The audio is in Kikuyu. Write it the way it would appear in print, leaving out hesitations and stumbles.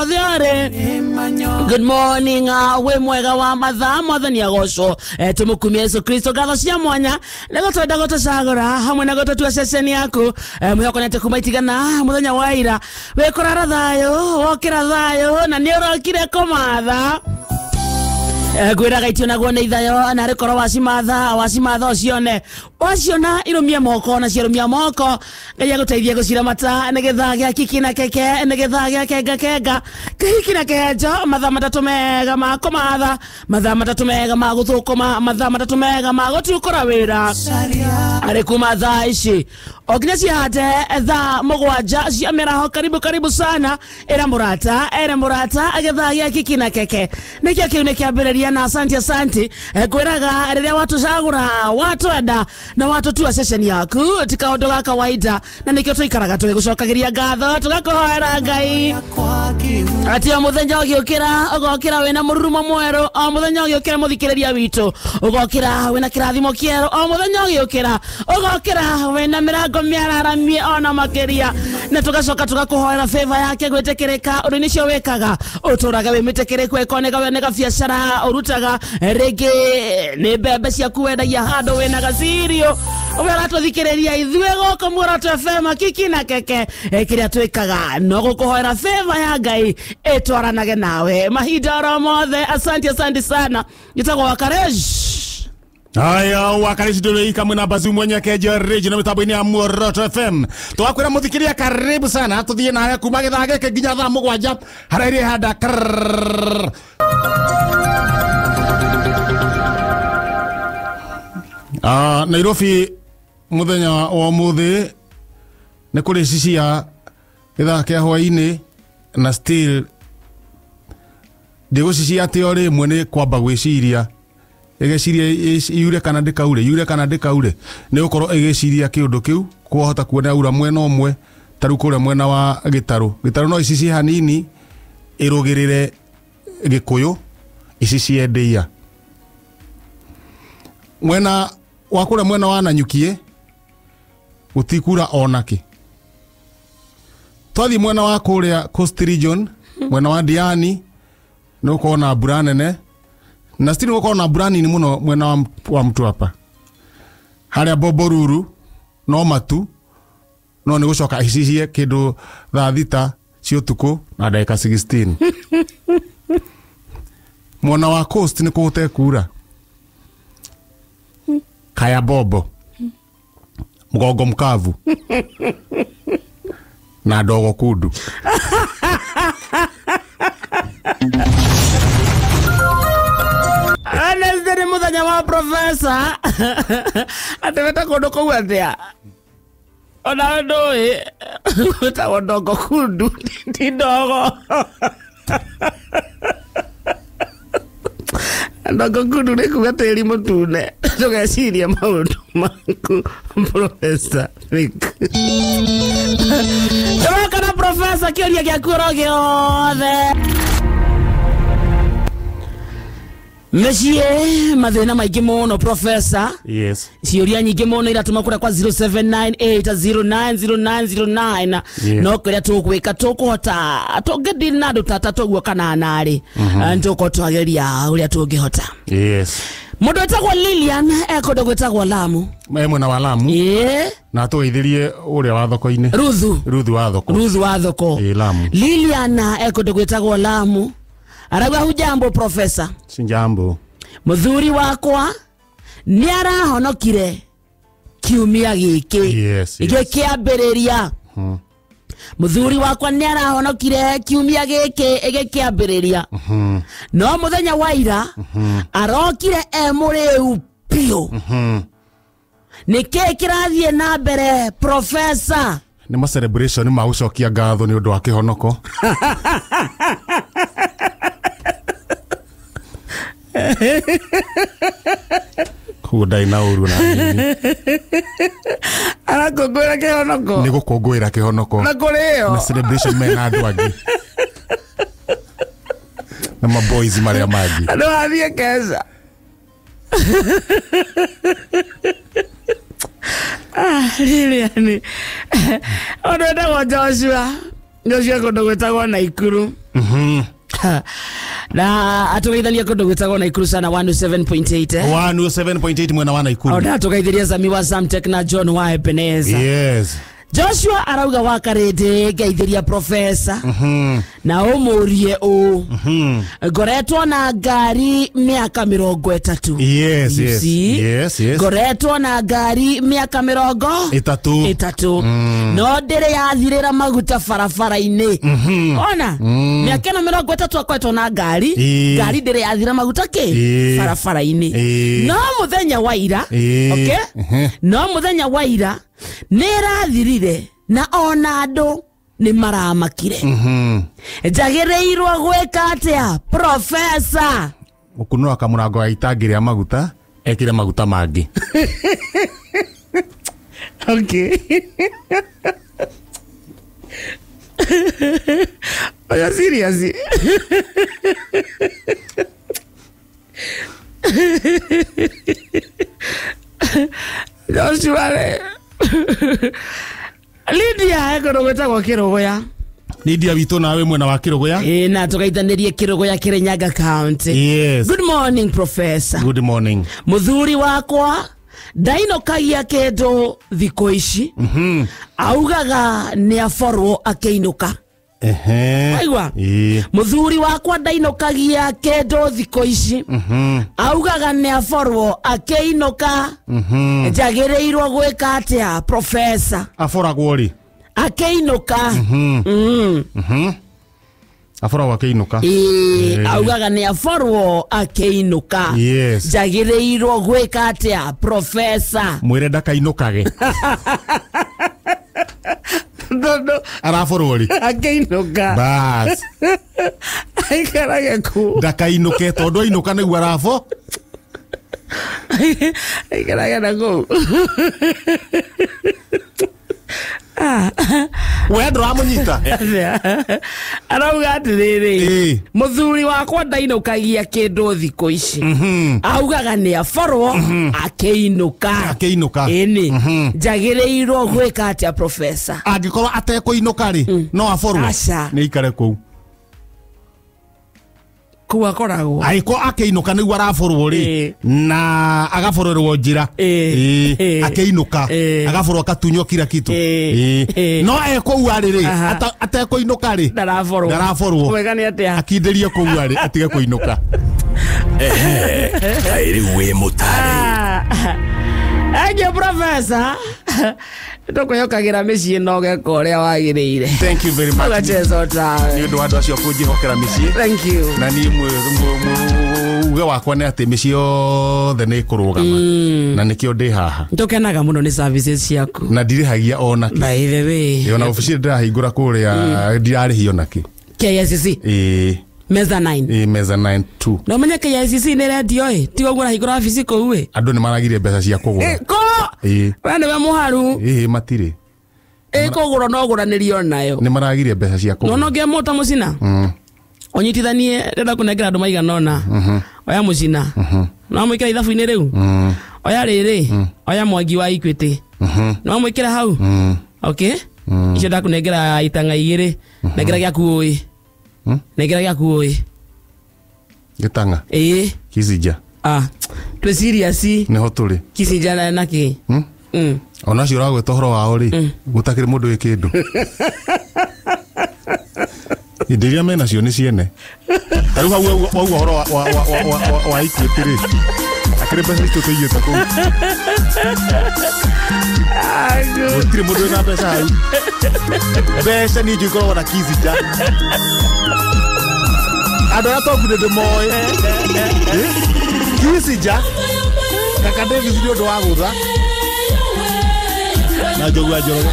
Hothe ũrĩ. Good morning, wĩ mwega wa mathaa mwathani agocwo. Tũmũkumie Yesu Kristo ngatho cia mwanya nĩ gũtwenda gũtũcagũra hamwe na gũtũtua ceceni yaku. Mwĩhoko nĩ atĩ kuma itigana mũthenya wa ira wĩ kũrara thayũ wokĩra thayũ na nĩ ũrokire kũmatha. Ngwĩraga itionagwo nĩ ithayo na arĩ korwo wacimatha wacimatha ũcione waciona irũmie moko na ciarũmia moko Ngai agũteithie gũciramata nĩ gĩthaa gĩa kiki na keke nĩ gĩthaa gĩa kenga kenga kĩhiki na kĩhenjo mathaa matatũ mega ma kũmatha mathaa matatũ mega ma gũthũkũma mathaa matatũ mega ma gũtukũra wĩra arĩ kuma thaa ici o nginya cihate thaa 7 cia mĩaraho. Karibu karibu sana ĩra mũrata ĩra mũrata gĩthaa gĩa kiki na keke nĩkĩo kĩu nĩ kĩambĩrĩria na asanti asanti. Ngwĩraga rĩrĩa watũcagũra watwenda na watũtua ceceni yaku ti kaũndũ ga kawaida na nĩkĩo tũikaraga tũgĩgũcokagĩria ngatho tũgakũhoera Ngai atĩ o mũthenya ũgĩũkĩra ũgokĩra wĩna mũrurumo mwerũ o mũthenya ũgĩũkĩra mũthikĩrĩria witũ ũgokĩra wĩna kĩrathimo kĩerũ o mũthenya ũgĩũkĩra ũgokĩra wĩna mĩrango mĩararamie ona makĩria na tũgacoka tũgakũhoera favor yake gwĩtĩkĩrĩka ũndũ-inĩ ũcio wĩkaga ũtũraga wĩ mĩtĩkĩrĩku ĩkoneka we nĩ gabiacara ũrutaga rĩngĩ nĩ mbembe ciaku wendagia handũ wĩna gacirio ũrĩa ũratũthikĩrĩria ithuĩ gũkũ Muoroto FM kiki na keke kĩrĩa twĩkaga no gũkũhoera favor ya Ngai ĩtwaranage nawe mahinda oro mothe. Asante asante sana. Njĩtagwo Wakaresh. Haya Wakaresh ndå kamwe na bazu mwenye kejo regional mitambo-inĩ ya Muoroto FM twakwĩra mũthikĩria karibu sana tũthiĩ nawe kuma gĩthaa gĩkĩ nginya thaa 7 harĩa ĩrĩ handa. Nairobi mũthenya wa ũmũthĩ nĩ kũrĩ cicia gĩthaa kĩa hwaĩ-inĩ na still ndigũcicia atĩ o rĩmwe nĩ kwamba gwĩciria ĩgeciria yure kana ndĩkaure yure kana ndĩkaure nĩ gũkorwo ĩgĩciria kĩũndũ kĩu kwahota kuona yaura mwena ũmwe ta rĩu kũrĩa mwena wa gĩtarũ gĩtarũ no icicie hanini ĩrũgĩrĩre gĩkũyũ icicie ndĩia mwena wa kũrĩa mwena wa Nanyukie gũtikura onakĩ. Twathiĩ mwena wa kũrĩa Coast Region mwena wa Diani nĩ gũkorwo na mbura nene na still gũkorwo na mbura nini mũno mwena wa Mtwapa harĩa Bombolulu no matu no nĩ gũcoka icicie kĩndũ thaa 6 cia ũtukũ na ndagĩka 16. Mwena wa Coast nĩ kũgũtekura Kaya Bobo mgongo mkavu na dogo kudu. Wednesday nĩ mũthenya wa profesa atĩ wĩtagwo ũndũ kũu atĩa onawe ndũĩ wĩtagwo ndogo kundu ti ndogo ndogo kundu nĩ kuga tĩri mũtune tũgeciria maũndũ maku Profesa Rick. Tũroka na profesa kĩũria gĩaku oro gĩothe. Mĩciĩ mathĩna maingĩ mũno profesa. Yes. Ciũria nyingĩ mũno iratũma kũrĩa kwa 0798090909 no kũrĩa tũgwĩka tũkũhota tũngĩdeal na andũ tata tũguo kana narĩ nĩtũgũkorwo twageria ũrĩa tũngĩhota. Yes. Mũndũ wĩtagwo Lilian ekũndũ gwĩtagwo Lamu. Mwena wa Lamu. Na tũgeithirie ũrĩa wa thoko-inĩ Ruthu wa thoko. Ruthu wa thoko. Lamu. Lilian ekũndũ gwĩtagwo Lamu. Arauga hujambo profesa. Sijambo. Mũthuri wakwa nĩ arahonokire kiumia gĩkĩ. Yes. Gĩkĩ kĩambĩrĩria. Mũthuri wakwa nĩ arahonokire kiumia gĩkĩ gĩkĩambĩrĩria. No mũthenya wa ira arokire e mũrĩu biũ. Nĩkĩĩ kĩrathiĩ na mbere profesa? Nĩ ma celebration ma gũcokia ngatho nĩ ũndũ wa kĩhonoko. Koguo ndarĩ na ũru na nini. Arakũngũĩra kĩhonoko? Nĩ gũkũngũĩra kĩhonoko. Na kũrĩo? Na celebration mena andũ angĩ. Na maboys marĩa mangĩ. Andũ athiĩ keca. Lilian. Ũndũ wĩtagwo Joshua. Joshua kũndũ gwĩtagwo Naikuru. Na atugeithania kundu gwitagwo Naikuru sana 107.8 107.8 mwena wa Naikuru. Ona tugeithiria Zami wa Samtech na John wa Ebenezer. Yes. Joshua arauga wa Karĩndĩ ngeithiria professor. Na umurie u. Ngoretwo na ngari miaka 30. Yes, yes. Yes, yes. Ngoretwo na ngari miaka 30. No ndĩrĩ yathirĩra maguta barabara-inĩ. Ona miaka ĩno 30 akoretwo na ngari, ngari ndĩrĩ yathira maguta kĩ barabara-inĩ. No muthenya wa ira, okay? No muthenya wa ira nĩrathirire na ona andũ nĩ maramakire. Njagĩrĩirwo gwĩka atĩa professor? Ũkunũra kamũrango ga itangi rĩa maguta ekĩre maguta mangĩ. Okay. Are you serious? Joshua Lydia ekono gwetagwo Kiruguya. Lydia witũ nawe mwena wa Kiruguya. Na tugaithanirie Kiruguya Kirinyaga County. Yes. Good morning professor. Good morning. Muthuri wakwa ndainũkagia kĩndũ thikũ ici. Augaga nĩ aborwo akĩinũka. Aigua? Muthuri wakwa ndainũkagia kĩndũ thikũ ici. Augaga nĩ aborwo akĩinũka. Njagĩrĩirwo gwĩka atĩa professor? Aboragwo rĩ? Akĩinũka. Aboragwo akĩinũka. Augaga nĩ aborwo akĩinũka. Yes. Njagĩrĩirwo gwĩka atĩa professor? Mwĩre ndakainũkage. No. Araborwo rĩ? Akĩinũka. Bas. Aikarage kũ? Ndakainũke tondũ ainũka nĩguo arabo. Aikarage na kũu. We ndũramũnyita? Arauga atĩrĩrĩ, mũthuri wakwa ndainũkagia kĩndũ thikũ ici. Augaga nĩ aborwo akĩinũka. Akĩinũka. Ĩni. Njagĩrĩirwo gwĩka atĩa professor? Angĩkorwo atekũinũka rĩ, no aborwo. Aca. Nĩ aikare kũu. Kũu akoragwo. Angĩkorwo akĩinũka nĩguo araborwo rĩ, na agaborerwo njĩra. Akĩinũka, agaborwo akatunywo kila kitu. No e kũu arĩ rĩ, atekũinũka rĩ, ndaraborwo. Ndaraborwo. Wega nĩ atĩa? Akindĩrie kũu arĩ, atige kũinũka. Kaĩ rĩu wĩ mũtarĩ. Thank you professor. Tũkwĩhokagĩra mĩciĩ na ũgeka ũrĩa wagĩrĩire. Thank you very much. Ũgacheza tawe. Nĩ ũndũ wa andũ acio kũnjĩhokera mĩciĩ. Thank you. Na niĩ uge wakwa nĩ atĩ mĩciĩ yothe nĩ ĩkũrũgama. Na nĩkĩo ndĩ haha. Nĩtũkenaga mũno nĩ services ciaku. Na ndirĩhagia ona kĩ. By the way. Ona obici ndĩrahingũra kũrĩa ndirarĩhia ona kĩ. KICC. Mezzanine. Mezzanine 2. No menye KICC nĩ rendio ĩ, tiga ũguo ũrahingũra wabici kũu ĩ. Andũ nĩ maragirie mbeca cia kũgũra. Ko? We nĩwe mũharu. Matirĩ. Kũgũra no ũgũranĩrio nayo. Nĩ maragirie mbeca cia kũgũra. Nona ũngĩamũta mũcina? Ũnyitithanie ndĩrenda kũnengera andũ maigana ũna. Oya mũcina. No wamwĩkĩra ithabu-inĩ rĩu? Oya rĩrĩ, oya mwangi wa Equity. No wamwĩkĩra hau? Okay. Icio ndakũnengera itang'a igĩrĩ. Nengera gĩaku ũĩ. Nengera gĩaku ũĩ. Gĩtang'a? Kicinja. Twĩ serious. Nĩho tũrĩ. Kicinja na kĩ? Ona acio ũragweta ũhoro wao rĩ, gũtakĩrĩ mũndũ wĩ kĩndũ. Indo iria menacio nĩ ciene. Ta rĩu hau wauga ũhoro wa Equity rĩ, akĩrĩ mbeca icio tũigĩte kũu. Gũtirĩ mũndũ wĩna mbeca hau. Mbeca niĩ njũĩ ikoragwo na Kicinja. Andũ arĩa tongu nĩ ndĩmoĩ. Kicinja, Kaka Davis nĩ ũndũ wa gũtha. Na Njogu wa Njoroge.